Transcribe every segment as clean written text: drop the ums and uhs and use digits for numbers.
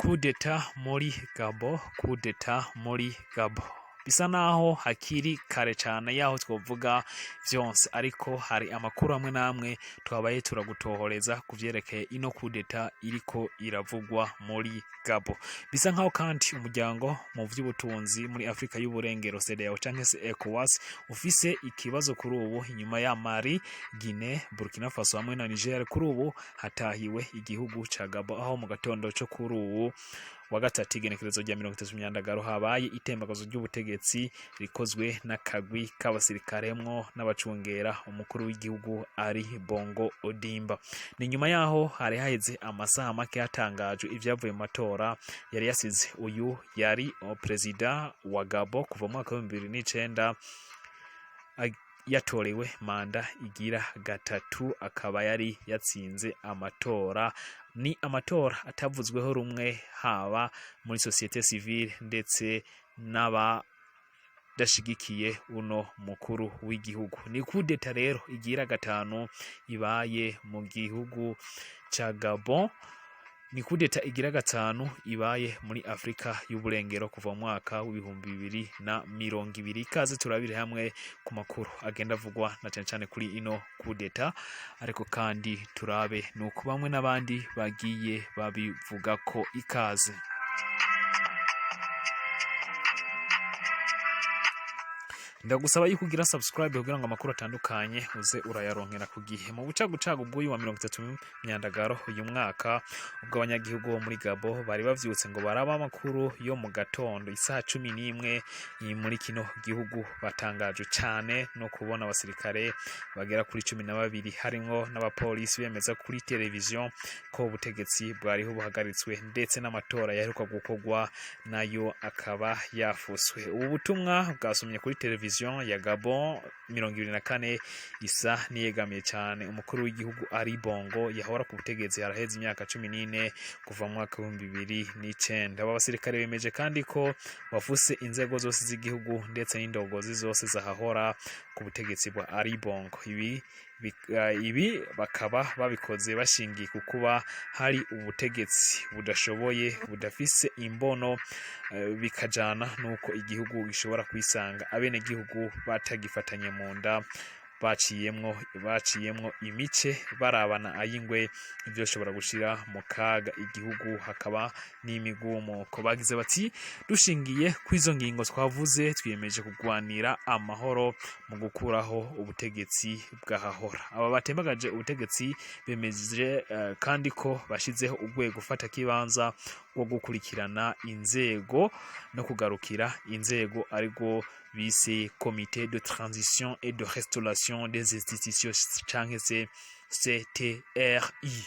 Kudeta muri Gabon, kudeta muri Gabon. Bisa naho hakiri kare cane yaho twovuga vyonse, ariko hari amakuru amwe n'amwe twabaye turagutohoreza ku vyerekeye ino kudeta iriko iravugwa muri Gabon. Bisa nkaho kandi umuryango mu vy'ubutunzi muri Afrika y'Uburengero, CEDEAO canke se ECOWAS, ufise ikibazo kuri ubu inyuma ya Mali, Guinea, Burkina Faso hamwe na Niger. Kuri ubu hatahiwe igihugu ca Gabon, aho mu gatondo co kuri ubu wa gatatu, igenekerezo rya 30 Myandagaro, habaye itembagazo ry'ubutegetsi rikozwe n'akagwi k'abasirikare mwo n'abacungera umukuru w'igihugu Ali Bongo Ondimba. Ni nyuma yaho hari haheze amasaha make hatangajwe ivyavuye mu matora yari yasize uyu yari perezida wa Gabon kuva mu mwaka wa 2009 yatorewe manda igira gatatu, akaba yari yatsinze amatora. Ni amatora atavuzweho rumwe haba muri société civile ndetse n'abadashigikiye uno mukuru w'igihugu. Ni kudeta rero igira gatanu ibaye mu gihugu ca Gabon, ni kudeta igira gatanu ibaye muri Afrika y'Uburengero kuva mu mwaka wa 2020. Ikaze turabire hamwe ku makuru agenda avugwa na cane cane kuri ino kudeta, ariko kandi turabe nuko bamwe n'abandi bagiye babivuga ko. Ikaze. Ndagusaba yuko ugira subscribe kugira ngo amakuru atandukanye uze urayaronkera ku gihe. Mu bucagucagu bw'uyu wa 30 Myandagaro uyu mwaka, ubwo abanyagihugu bo muri Gabon bari bavyutse ngo barabe amakuru yo mu gatondo isaha 11 muri kino gihugu, batangajwe cane no kubona abasirikare bagera kuri 12 harimwo n'abapolisi bemeza kuri televiziyo ko ubutegetsi bwariho buhagaritswe, ndetse n'amatora yaheruka gukorwa nayo akaba yafuswe. Ubu butumwa bwasomye kuri televiziyo ya Gabon 24 isa niyegamiye cyane umukuru w'igihugu Ali Bongo yahora ku butegetsi haraheze imyaka 14 kuva mu mwaka wa 2009. Aba basirikare bemeje kandi ko bafuse inzego zose z'igihugu ndetse n'indongozi zose zahahora ku butegetsi bwa Ali Bongo. Ibi bakaba babikoze bashingiye ku kuba hari ubutegetsi budashoboye, budafise imbono, bikajana nuko igihugu gishobora kwisanga abenegihugu batagifatanye mu nda, baciyemwo imice, barabana ayingwe, ivyo bishobora gushira mu kaga igihugu, hakaba n'imigumuko. Bagize bati: "Dushingiye kw'izo ngingo twavuze, twiyemeje kugwanira amahoro mu gukuraho ubutegetsi bw'ahahora." Aba batembagaje ubutegetsi bemeje kandi ko bashizeho urwego kibanza rwo gukurikirana inzego no kugarukira inzego, arirwo bise Comité de transition et de restauration des institutions canke se CTRI.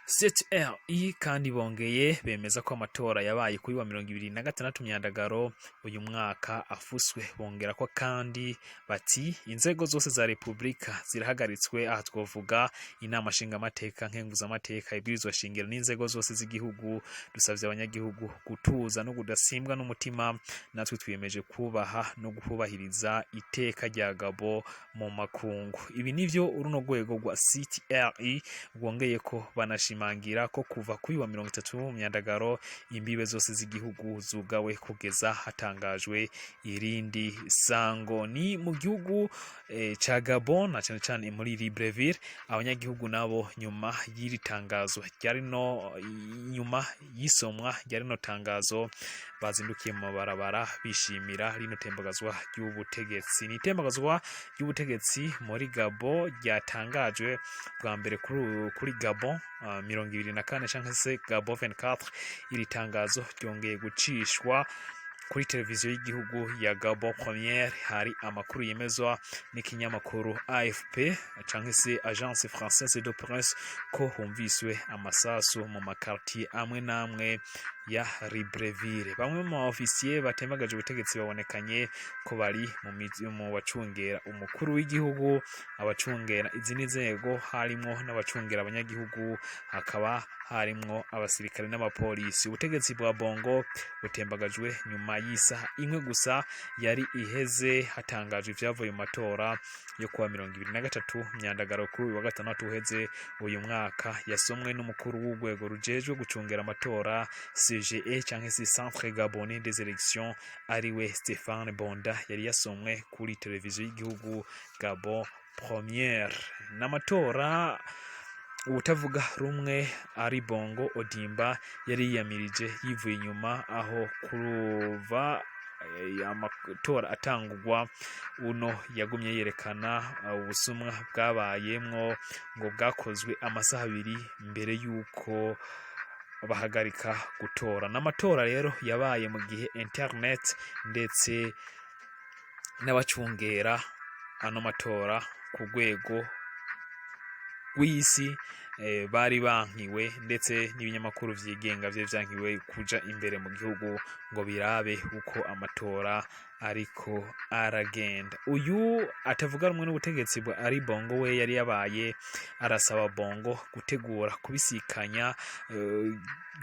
CTRI kandi bongeye bemeza ko amatora yabaye kuri wa 26 Myandagaro uyu mwaka afuswe. Bongera ko kandi bati: "Inzego zose za Republika zirahagaritswe." Aha twovuga inama nshingamateka, nkenguzamateka, ibwirizwa shingiro n'inzego zose z'igihugu. "Dusavye abanyagihugu gutuza no kudasimbwa n'umutima. Natwe twiyemeje kubaha no kubahiriza iteka rya Gabon mu makungu." Ibi nivyo uruno rwego rwa CTRI rwongeye ko banashimangira ko kuva kuri wa 30 Myandagaro imbibe zose z'igihugu zugawe kugeza hatangajwe irindi sango. Ni mu gihugu ca Gabon na cane cane muri Libreville. Abanyagihugu nabo nyuma y'iri tangazo ryari no nyuma y'isomwa rya rino tangazo bazindukiye mu mabarabara bishimira rino tembagazwa ry'ubutegetsi. Ni itembagazwa ry'ubutegetsi muri Gabon ryatangajwe bwa mbere kuri Gabon 24 canke se Gabon 24. Iri tangazo ryongeye gucishwa kuri televiziyo y'igihugu ya Gabon Première. Hari amakuru yemezwa n'ikinyamakuru AFP canke se Agence Française de Presse ko humviswe amasasu mu makartier amwe n'amwe ya Libreville. Bamwe mu ofisiye batembagaje ubutegetsi babonekanye ko bari mu bacungera umukuru w'igihugu, abacungera izindi nzego, harimwo n'abacungera abanyagihugu, hakaba harimwo abasirikare n'abapolisi. Ubutegetsi bwa Bongo butembagajwe nyuma Inyuma y'isaha imwe gusa yari iheze hatangajwe ivyavuye mu matora yo kuwa 23 Myandagaro kuri uyu wa gatandatu uheze uyu mwaka, yasomwe n'umukuru w'urwego rujejwe gucungera amatora CGE canke se Centre Gabonais des Elections, ariwe Stephane Bonda. Yari yasomwe kuri televiziyo y'igihugu Gabon Première. N'amatora ubutavuga rumwe ari Bongo Odimba yari yiyamirije yivuye inyuma, aho kuruva amatora atangurwa uno yagumye yerekana ubusumwa bwabayemwo, ngo bwakozwe amasaha 2 mbere y'uko bahagarika gutora. N'amatora rero yabaye mu gihe internet ndetse n'abacungera ano matora ku rwego rw'isi bari bankiwe, ndetse n'ibinyamakuru vyigenga vye vyankiwe kuja imbere mu gihugu ngo birabe uko amatora ariko aragenda. Uyu atavuga rumwe n'ubutegetsi bwa Ari Bongo we yari yabaye arasaba Bongo gutegura kubisikanya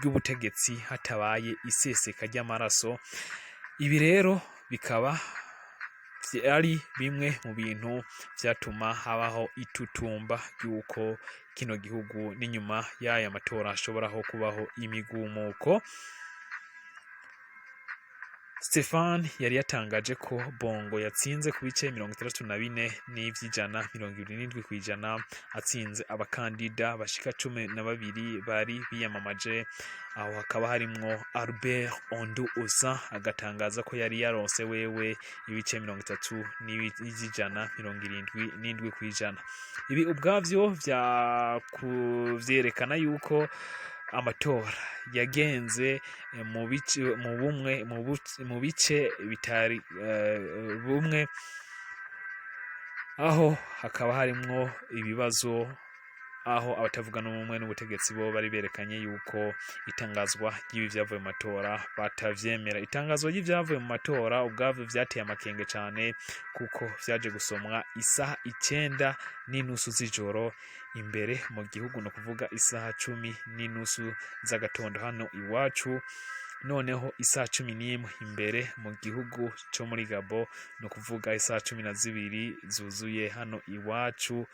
ry'ubutegetsi hatabaye iseseka ry'amaraso. Ibi rero bikaba ari bimwe mu bintu vyatuma habaho itutumba ry'uko kino gihugu n'inyuma y'aya matora hashoboraho kubaho imigumuko. Stefan yari yatangaje ko Bongo yatsinze ku bice 64 n'ivy'ijana, 27%, atsinze abakandida bashika 12 bari biyamamaje, aho hakaba harimwo Albert Ondo Osa, agatangaza ko yari yaronse wewe ibice 30 n'ivy'ijana, 77%. Ibi ubwavyo vyerekana yuko amatora yagenze mu bice mu bumwe mu bice bitari bumwe, aho hakaba harimwo ibibazo, aho abatavuga n'umwe n'ubutegetsi bo bari berekanye yuko itangazwa ry'ibi vyavuye mu matora batavyemera. Itangazwa ry'ivyavuye mu matora ubwavyo vyateye amakenge cane, kuko vyaje gusomwa isaha 9:30 z'ijoro imbere mu gihugu, no kuvuga isaha 10:30 z'agatondo hano iwacu, noneho isaha 11 imbere mu gihugu co muri Gabo, no kuvuga isaha 12 zuzuye hano iwacu.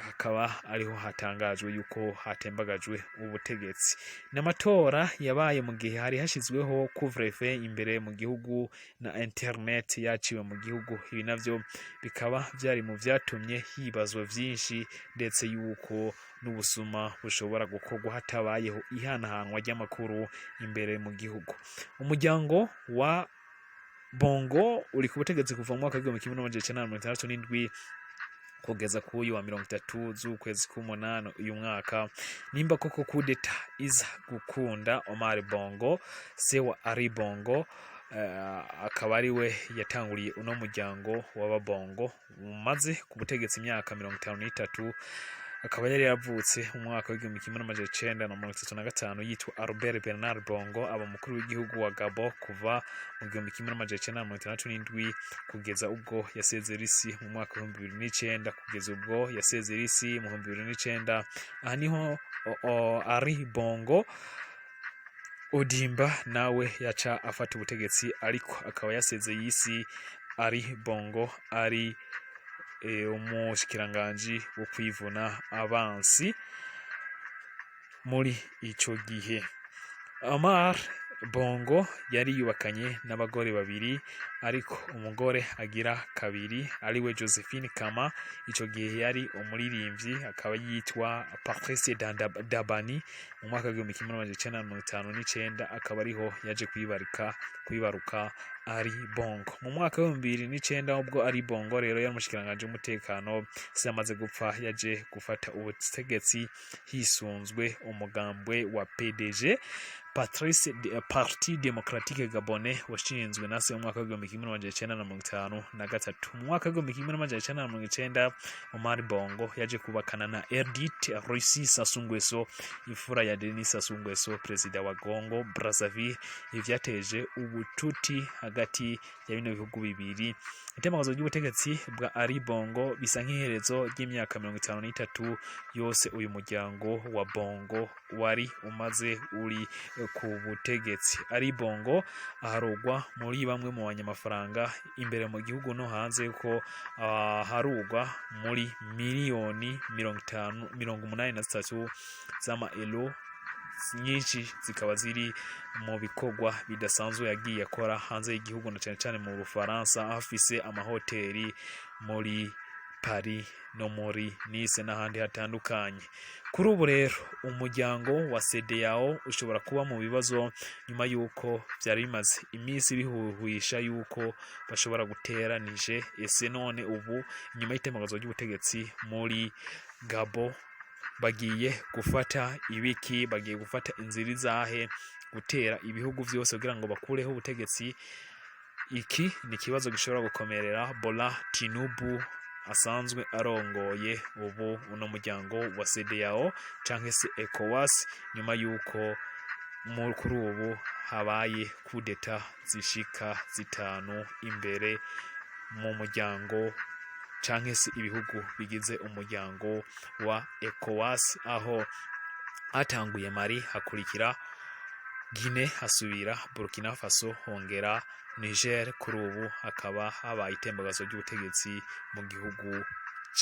Hakaba ariho hatangajwe yuko hatembagajwe ubutegetsi. N'amatora yabaye mu gihe hari hashizweho couvre-feu imbere mu gihugu na internet yaciwe mu gihugu. Ibi navyo bikaba vyari mu vyatumye hibazwa vyinshi, ndetse yuko n'ubusuma bushobora gukorwa hatabayeho ihanahanwa ry'amakuru imbere mu gihugu. Umuryango wa Bongo uri ku butegetsi kuva mu mwaka w'1967 kugeza ku uyu wa 30 z'ukwezi k'umunani uyu mwaka. Nimba koko kudeta iza gukunda, Omar Bongo, se wa Ari Bongo, akaba ari we yatanguriye uno muryango w'Ababongo umaze ku butegetsi imyaka 53, akaba yari yaravutse mu mwaka w'1935 yitwa Albert Bernard Bongo, aba umukuru w'igihugu wa Gabon kuva mu 1967 kugeza ubwo yasezera isi mu mwaka w'2009, kugeza ubwo yasezera isi mu 2009. Aha niho Ari Bongo Odimba nawe yaca afata ubutegetsi, ariko akaba yasezeye isi Ari Bongo ari umushikiranganji wo kwivuna abansi muri ico gihe. Omar Bongo yari yubakanye n'abagore babiri, ariko umugore agira kabiri ariwe Josephine Kama, ico gihe yari umuririmbyi, akaba yitwa Patrice Dabani mu mwaka w'1959, akaba ariho yaje kwibaruka Ari Bongo mu mwaka w'2009. Ubwo Ari Bongo rero yari umushikiranganji w'umutekano, se amaze gupfa yaje gufata ubutegetsi hisunzwe umugambwe wa PDG, Patrice Parti Démocratique Gabonais, washinzwe na se mu mwaka w'1953. Mu mwaka w'1990 Omar Bongo yaje kubakana na Edith Russie Sassou Nguesso, imfura ya Denis Sassou Nguesso, perezida wa Congo Brazzaville. Ibi vyateje ubucuti hagati. hagati ya bino bihugu bibiri. Itembagazo ry'ubutegetsi bwa Ali Bongo bisa nk'iherezo ry'imyaka 53 yose uyu muryango wa Bongo wari umaze uri ku butegetsi. Ali Bongo aharugwa muri bamwe mu banyamafaranga imbere mu gihugu no hanze, ko aharugwa muri miliyoni 50, 83 z'ama-euro, nyinshi zikaba ziri mu bikorwa bidasanzwe yagiye akora hanze y'igihugu, na cyane cyane mu Bufaransa, aho afise amahoteli muri Paris no muri Nice n'ahandi hatandukanye. Kuri ubu rero umuryango wa CEDEAO ushobora kuba mu bibazo nyuma y'uko byari bimaze iminsi bihuhisha y'uko bashobora gutera Niger. Ese none ubu inyuma y'itembagazo ry'ubutegetsi muri Gabon bagiye gufata ibiki? Bagiye gufata inzira izahe gutera ibihugu vyose kugira ngo bakureho ubutegetsi? Iki ni ikibazo gishobora gukomerera Bola Tinubu asanzwe arongoye ubu uno muryango wa CEDEAO canke se ECOWAS, nyuma y'uko kuri ubu habaye kudeta zishika zitanu imbere mu muryango canke se ibihugu bigize umuryango wa ECOWAS, aho hatanguye Mali, hakurikira Guinea, hasubira Burkina Faso, hongera Niger, kuri ubu hakaba habaye itembagazo ry'ubutegetsi mu gihugu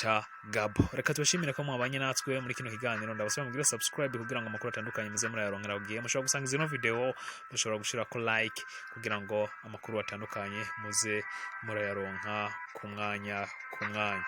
ca Gabon. Reka tubashimire ko mwabanye natwe muri kino kiganiro. Ndabasaba mugire subscribe kugira ngo amakuru atandukanye muze murayaronkera ku gihe. Mushobora gusanga zino video, mushobora gushirako like kugira ngo amakuru atandukanye muze murayaronka ku mwanya ku mwanya.